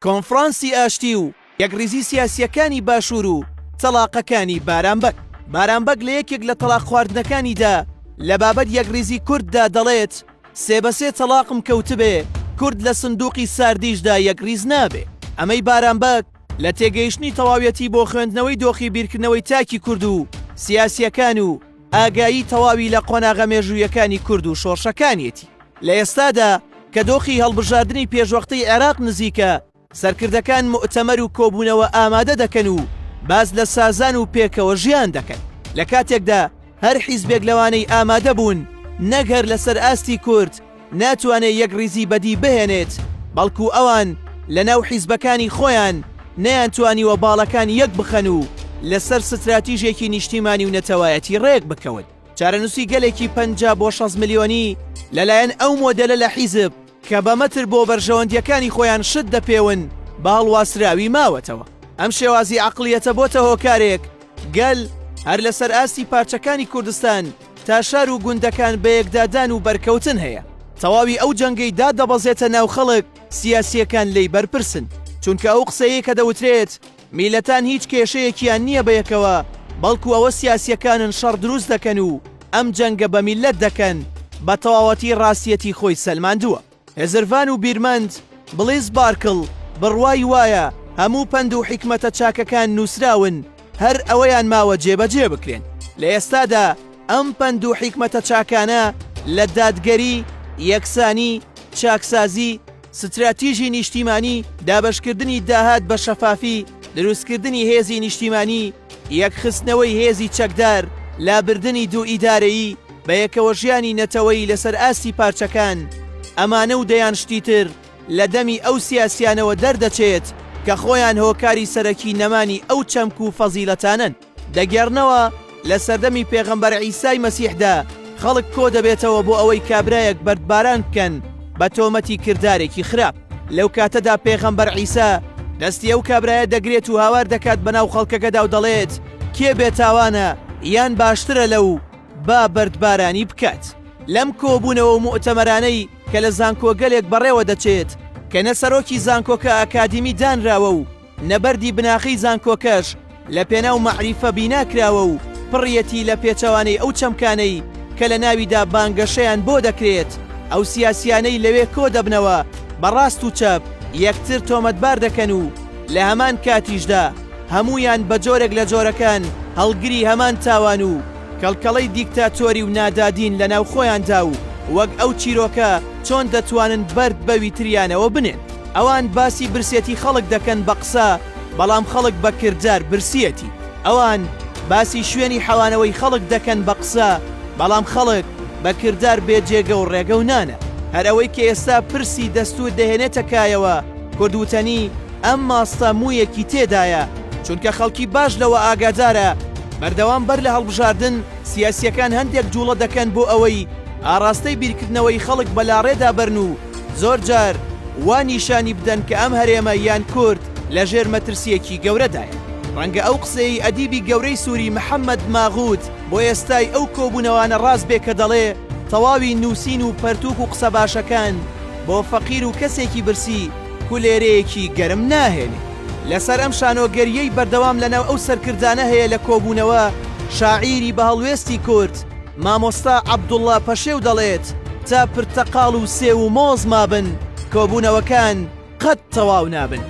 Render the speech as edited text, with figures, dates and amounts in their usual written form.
کۆنفرانسی ئاشتی و یەکڕیزی سیاسییەکانی باشوور و تەڵاقەکانی بارام بەگ. بارام بەگ لە یەکێک لە تەڵاق خواردنەکانیدا لە بابەت یەکڕیزی کورددا دەڵێت، سێ بە سێ تەڵاقم کەوتبێ، کورد لە سندووقی ساردیشدا یەکڕیز نابێ. ئەمەی بارام بەگ لە تێگەیشتنی تەواویەتی بۆ خوێندنەوەی دۆخی بیرکردنەوەی تاکی کورد و سیاسییەکان و ئاگایی تەواوی لە قۆناغە مێژوویەکانی کورد و شۆڕشەکانیەتی. لە ئێستادا کە دۆخی هەڵبژاردنی پێشوەختەی عێراق نزیکە، سەرکردەکان موئتەمەر و کۆبوونەوە ئامادە دەکەن و باس لە سازان و پێکەوە ژیان دەکەن، لە کاتێکدا هەر حیزبێک لەوانەی ئامادە بوون نەک هەر لەسەر ئاستی کورد ناتوانێ یەکڕیزی بەدی بهێنێت، بەڵکو ئەوان لەناو حیزبەکانی خۆیان نەیانتوانیوە باڵەکان یەک بخەن و لەسەر ستراتیژێکی نیشتیمانی و نەتەوایەتی ڕێک بکەون. چارەنووسی گەلێکی 50 بۆ 60 ملیۆنی لەلایەن ئەو مۆدێلە لە حیزب کە بە مەتر بۆ بەرژەوەندییەکانی خۆیان شت دەپێون بە هەڵواسراوی ماوەتەوە. ئەم شێوازی عەقڵیەتە بۆتە هۆکارێک گەل هەر لەسەر ئاستی پارچەکانی کوردستان تا شار و گوندەکان بەیەکدادان و بەرکەوتن هەیە. تەواوی ئەو جەنگەی دادەبەزێتە ناو خەڵک سیاسییەکان لێی بەرپرسن. چونکە ئەو قسەیەی کە دەوترێت میللەتان هیچ کێشەیەکیان نییە بەیەکەوە، بەڵکو ئەوە سیاسییەکانن شەڕ دروست دەکەن و ئەم جەنگە بە میللەت دەکەن، بە تەواوەتی ڕاستیەتی خۆی سەلماندووە. هزرڤان و بیرمەند بڵیز بارکڵ بڕوای وایە هەموو پەند و حیکمەتە چاکەکان نووسراون، هەر ئەوەیان ماوە جێبەجێ بکرێن. لە ئێستادا ئەم پەند و حیکمەتە چاکانە لە دادگەری، یەکسانی، چاکسازی، ستراتیژی نیشتیمانی، دابەشکردنی داهات بە شەفافی، دروستکردنی هێزی نیشتیمانی، یەکخستنەوەی هێزی چەکدار، لابردنی دووئیدارەیی، بەیەکەوەژیانی نەتەوەیی لەسەر ئاستی پارچەکان، ئەمانە و دەیان شتی تر لە دەمی ئەو سیاسیانەوە دەردەچێت کە خۆیان هۆکاری سەرەکی نەمانی ئەو چەمک و فەزیڵەتانەن. دەگێڕنەوە، لە سەردەمی پێغەمبەر عیسای مەسیحدا خەڵک کۆدەبێتەوە بۆ ئەوەی کابرایەک بەردباران بکەن بە تۆمەتی کردارێکی خراپ. لەو کاتەدا پێغەمبەر عیسا دەستی ئەو کابرایە دەگرێت و هاوار دەکات بەناو خەڵکەکەدا و دەڵێت، کێ بێتاوانە یان باشترە لەو با بەردبارانی بکات. لەم کۆبوونەوە و موئتەمەرانەی کە لە زانکۆگەلێک بەڕێوە دەچێت کە نە سەرۆکی زانکۆکە ئەکادیمی دانراوە و نە بەردی بناغەی زانکۆکەش لە پێناو مەعریفە بینا کراوە و پڕیەتی لە پێچەوانەی ئەو چەمکانەی کە لە ناویدا بانگەشەیان بۆ دەکرێت، ئەو سیاسیانەی لەوێ کۆ دەبنەوە بە ڕاست و چەپ یەکتر تۆمەتبار دەکەن و لە هەمان کاتیشدا هەموویان بە جۆرێک لە جۆرەکان هەڵگری هەمان تاوان و کەڵکەڵەی دیکتاتۆری و نادادین لە ناو خۆیاندا و وەک ئەو چیرۆکە چۆن دەتوانن بەرد بەوی تریانەوە بنێن. ئەوان باسی برسێتی خەڵک دەکەن بە قسە، بەڵام خەڵک بە کردار برسیەتی. ئەوان باسی شوێنی حەوانەوەی خەڵک دەکەن بە قسە، بەڵام خەڵک بە کردار بێ جێگە و ڕێگە و نانە. هەر ئەوەی کە ئێستا پرسی دەستوور دەهێنێتە کایەوە، کورد وتەنی ئەم ماستە موویەکی تێدایە، چونکە خەڵکی باش لەوە ئاگادارە بەردەوام بەر لە هەڵبژاردن سیاسییەکان هەندێک جووڵە دەکەن بۆ ئەوەی ئاڕاستەی بیرکردنەوەی خەڵک بە لاڕێدا بەرن و زۆر جار وا نیشانی بدەن کە ئەم هەرێمە یان کورد لە ژێر مەترسییەکی گەورەدایە. ڕەنگە ئەو قسەیەی ئەدیبی گەورەی سووری محەمەد ماغوت بۆ ئێستای ئەو کۆبوونەوانە ڕاست بێ کە دەڵێ تەواوی نووسین و پەرتووک و قسە باشەکان بۆ فەقیر و کەسێکی برسی کولێرەیەکی گەرم ناهێنێ. لەسەر ئەم شانۆگەرییەی بەردەوام لەناو ئەو سەرکردانە هەیە لە کۆبوونەوە شاعیری بە هەڵوێستی کورد مامۆستا عەبدوڵڵا پەشێو دەڵێت، تا پرتەقاڵ و سێو و مۆز مابن، کۆبوونەوەکان قەت تەواو نابن.